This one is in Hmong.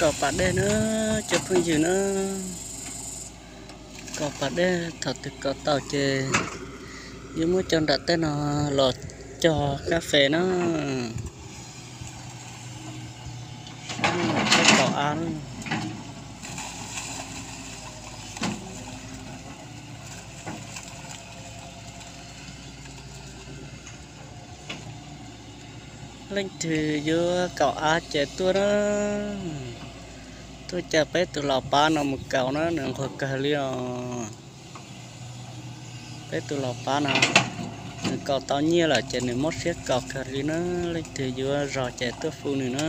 Kaus pas dej na, cov phooj ywg na. Kaus pas dej thaum twg kaus tau ces yuav muab cov nram tej no los cog kab fes na. Kaus av. Leej twg yuav kaus av ces tuaj na. Tuaj caw peb tus laus pab no mus kaus na, nws nquag kawg li os. Peb tus laus pab no, nws kaus tau nyiaj lawm ces nws mob siab kaus kawg li na. Leej twg yuav zog ces tuaj hu nws na.